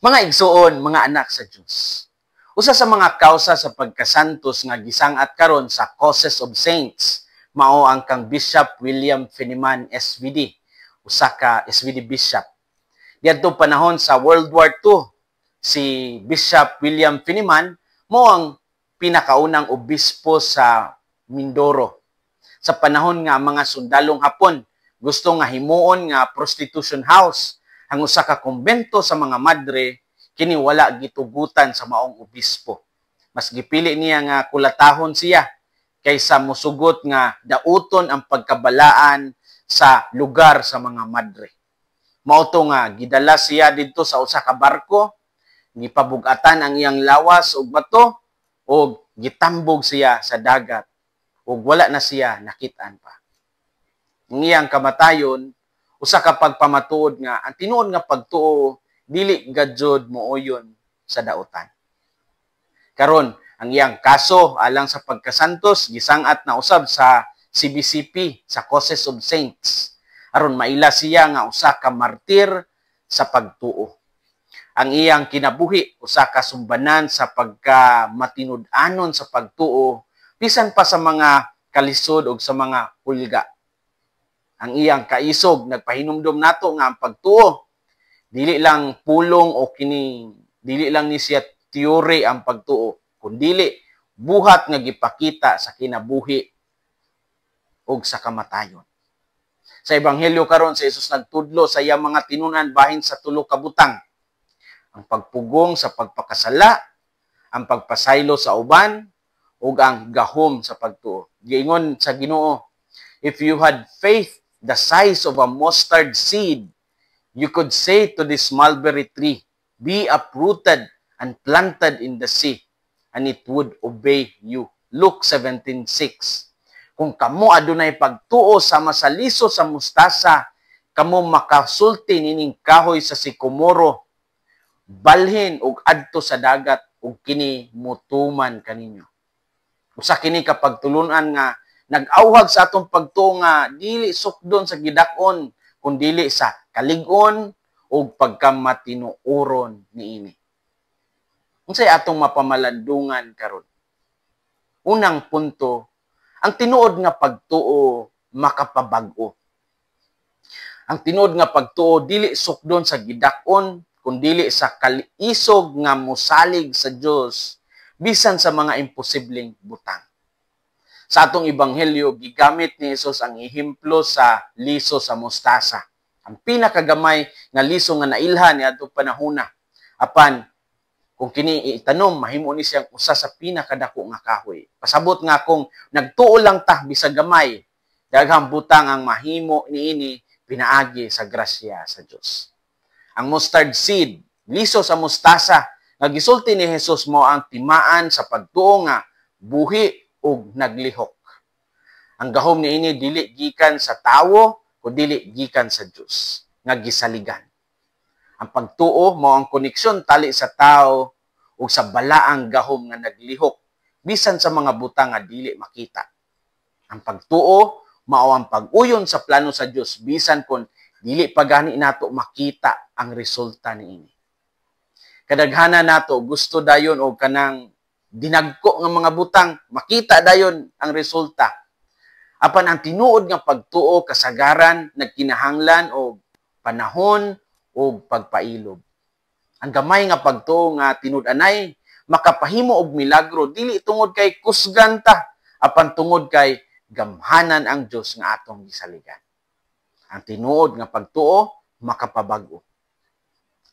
Mga igsuon, mga anak sa Dios. Usa sa mga kausa sa pagkasantos nga gisangat karon sa Causes of Saints mao ang kang Bishop William Feniman SVD, usa ka SVD bishop. Diadto panahon sa World War II, si Bishop William Feniman mao ang pinakaunang obispo sa Mindoro. Sa panahon nga ang mga sundalong Hapon gusto nga himuon nga prostitution house ang usa ka kumbento sa mga madre, kini wala gitugutan sa maong obispo. Mas gipili niya nga kulatahon siya kaysa musugot nga dauton ang pagkabalaan sa lugar sa mga madre. Mao to nga gidala siya didto sa usa ka barko, gipabugatan ang iyang lawas og bato ug gitambog siya sa dagat ug wala na siya nakit-an pa. Ang iyang kamatayon usa ka pagpamatuod nga ang tinuod nga pagtuo dili gajud mooyon sa dautan. Karon, ang iyang kaso alang sa pagkasantos gisangat na usab sa CBCP, sa Causes of Saints, aron maila siya nga usa ka martir sa pagtuo. Ang iyang kinabuhi usa ka sumbanan sa pagka matinud-anon sa pagtuo bisan pa sa mga kalisod ug sa mga hulga. Ang iyang kaisog nagpahinumdom nato nga ang pagtuo dili lang pulong o kini dili lang ni siya theory ang pagtuo, kundili buhat nga gipakita sa kinabuhi ug sa kamatayon. Sa ebanghelyo karon, si Jesus nagtudlo sa iyang mga tinunan bahin sa tulo ka butang: ang pagpugong sa pagpakasala, ang pagpasaylo sa uban, ug ang gahom sa pagtuo. Giingon sa Ginoo, "If you had faith the size of a mustard seed, you could say to this mulberry tree, 'Be uprooted and planted in the sea,' and it would obey you." Luke 17:6. Kung kamo adunay pagtuo sama sa liso sa mustasa, kamo makasulti nining kahoy sa sikomoro, 'Balhin ug adto sa dagat,' ug kini mutuman kaninyo. Usa kini ka pagtulunan nga nag-awhag sa atong pagtuo nga dili sukdon sa gidak-on kun dili sa kalig-on ug pagkamatinuoron niini. Unsay atong mapamalandungan karon? Unang punto, ang tinuod nga pagtuo makapabag-o. Ang tinuod nga pagtuo dili sukdon sa gidak-on kun dili sa kalisog nga mosalig sa Dios bisan sa mga imposibleng butang. Sa atong ebanghelyo, gigamit ni Jesus ang ehemplo sa liso sa mustasa. Ang pinakagamay nga liso nga nailhan niadtong panahona. Apan kung kini itanom, mahimo ni siyang usa sa pinakadako nga kahoy. Pasabot nga kung nagtuo lang ta bisag gamay, daghang butang ang mahimo niini pinaagi sa grasya sa Dios. Ang mustard seed, liso sa mustasa, nga gisulti ni Jesus, mao ang timaan sa pagtuo nga buhi ug naglihok. Ang gahom niini dili gikan sa tawo kundili gikan sa Dios nga gisaligan. Ang pagtuo mao ang koneksyon tali sa tao ug sa balaang gahom nga naglihok bisan sa mga butang nga dili makita. Ang pagtuo mao ang pag-uyon sa plano sa Dios bisan kon dili pa gani nato makita ang resulta niini. Kadaghanan nato gusto dayon og kanang dinagko nga mga butang, makita dayon ang resulta. Apan ang tinuod nga pagtuo kasagaran nagkinahanglan og panahon ug pagpailob. Ang gamay nga pagtuo nga tinud-anay makapahimo og milagro dili tungod kay kusgan ta, apan tungod kay gamhanan ang Dios nga atong gisaligan. Ang tinuod nga pagtuo makapabag-o.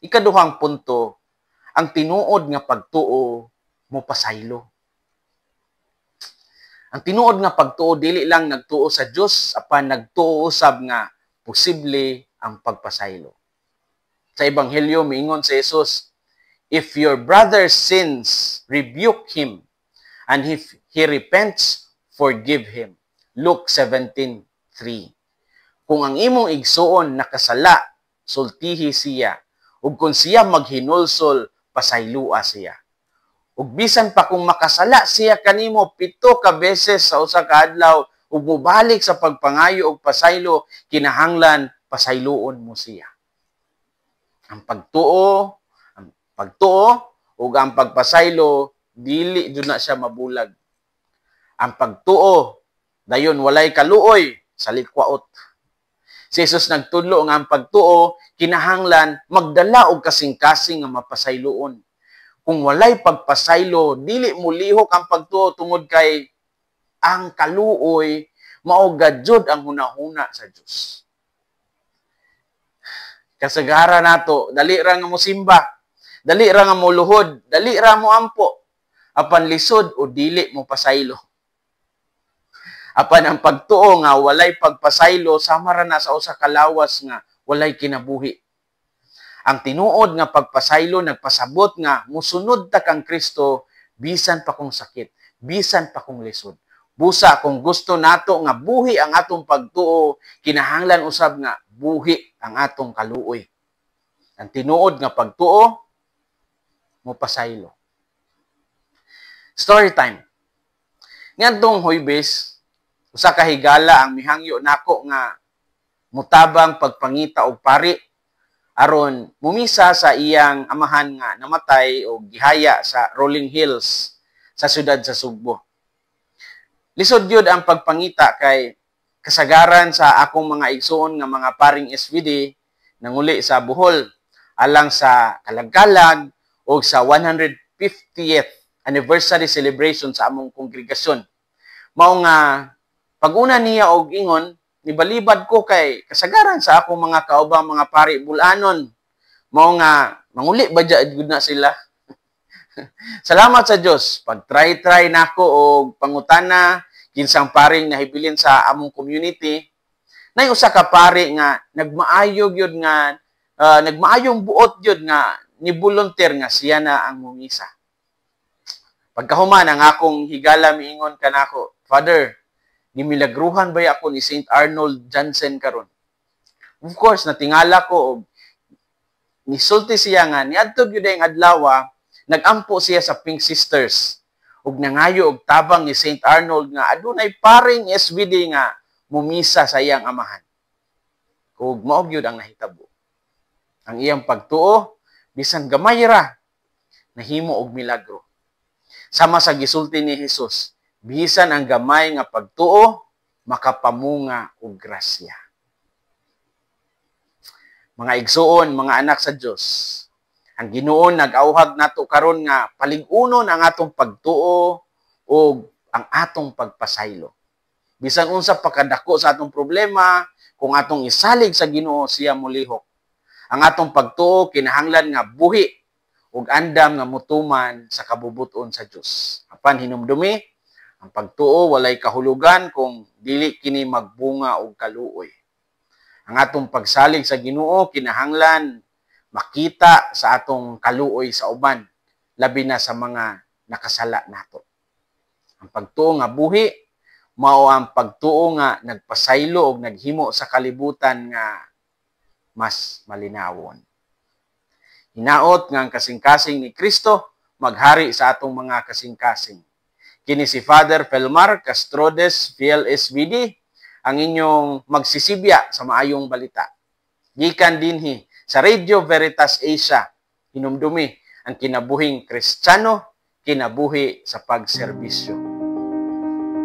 Ikaduhang punto, ang tinuod nga pagtuo mopasaylo. Ang tinuod nga pagtuo dili lang nagtuo sa Dios, apan nagtuo usab nga posible ang pagpasaylo. Sa ebanghelyo, miingon si Jesus, "If your brother sins, rebuke him, and if he repents, forgive him." Luke 17:3. Kung ang imong igsuon nakasala, sultihi siya, ug kung siya maghinulsol, pasaylua siya. Ug bisan pa kung makasala siya kanimo 7 ka beses sa usa ka adlaw ug mobalik sa pagpangayo og pasaylo, kinahanglan pasayloon mo siya. Ang pagtuo, ang Pagtuo ug ang pagpasaylo, dili jud na siya mabulag. Ang pagtuo dayon walay kaluoy, salikwaot. Si Jesus nagtudlo nga ang pagtuo kinahanglan magdala og kasing-kasing nga mapasayloon. Kung walay pagpasaylo, dili molihok ang pagtuo tungod kay ang kaluoy mao gajud ang hunahuna sa Dios. Kasagara nato, dali ra nga mosimba, dali ra nga moluhod, dali ra mo ampo, apan lisod o dili mo pasaylo. Apan ang pagtuo nga walay pagpasaylo, sama ra na sa usa ka lawas nga walay kinabuhi. Ang tinuod nga pagpasaylo nagpasabot nga musunod ta kang Kristo bisan pa kung sakit, bisan pa kung lisod. Busa kung gusto nato nga buhi ang atong pagtuo, kinahanglan usab nga buhi ang atong kaluoy. Ang tinuod nga pagtuo mopasaylo. Story time. Ngadtong Huybes, usa ka higala ang mihangyo nako nga mutabang pagpangita og pari aron mumisa sa iyang amahan nga namatay og gihaya sa Rolling Hills sa syudad sa Sugbo. Lisod gyud ang pagpangita kay kasagaran sa akong mga igsuon nga mga paring SVD nanguli sa Bohol alang sa kalagkalag o sa 150th anniversary celebration sa among kongregasyon. Mao nga pag-una niya og ingon, nibalibad ko kay kasagaran sa akong mga kaubang mga pari bulanon. Mao nga manguli ba gud na sila? Salamat sa Dios. Pag try-try nako og pangutana kinsang paring nahibilin sa among community, nay usa ka pari nga nagmaayo gyud nga nagmaayong buot gyud nga ni volunteer nga siya na ang mumisa. Pagkahuman, ang akong higala miingon kanako, "Father, gimilagruhan ba ako ni Saint Arnold Janssen karon?" Of course, natingala ko og nisulti siya nga niadto gyud ang adlaw nagampo siya sa Pink Sisters ug nangayo og tabang ni Saint Arnold nga adunay paring SVD nga mumisa sa iyang amahan. Ug mao gyud ang nahitabo. Ang iyang pagtuo, bisan gamay ra, nahimo og milagro. Sama sa gisulti ni Jesus, bisan ang gamay nga pagtuo makapamunga og grasya. Mga igsuon, mga anak sa Dios, ang Ginoo nag-awhag nato karon nga palig-unon ang atong pagtuo ug ang atong pagpasaylo. Bisan unsa pa kadako sa atong problema, kung atong isalig sa Ginoo, siya molihok. Ang atong pagtuo kinahanglan nga buhi ug andam nga mutuman sa kabubuton sa Dios. Apan hinumdumi, ang pagtuo walay kahulugan kung dili kini magbunga og kaluoy. Ang atong pagsalig sa Ginoo kinahanglan makita sa atong kaluoy sa uban, labi na sa mga nakasala nato. Ang pagtuo nga buhi mao ang pagtuo nga nagpasaylo og naghimo sa kalibutan nga mas malinawon. Hinaot nga ang kasing-kasing ni Kristo maghari sa atong mga kasing-kasing. Kini si Father Felmar Castrodes, PLSVD, ang inyong magsisibya sa maayong balita. Gikan dinhi sa Radio Veritas Asia, hinumdumi, ang kinabuhing Kristiyano, kinabuhi sa pagserbisyo.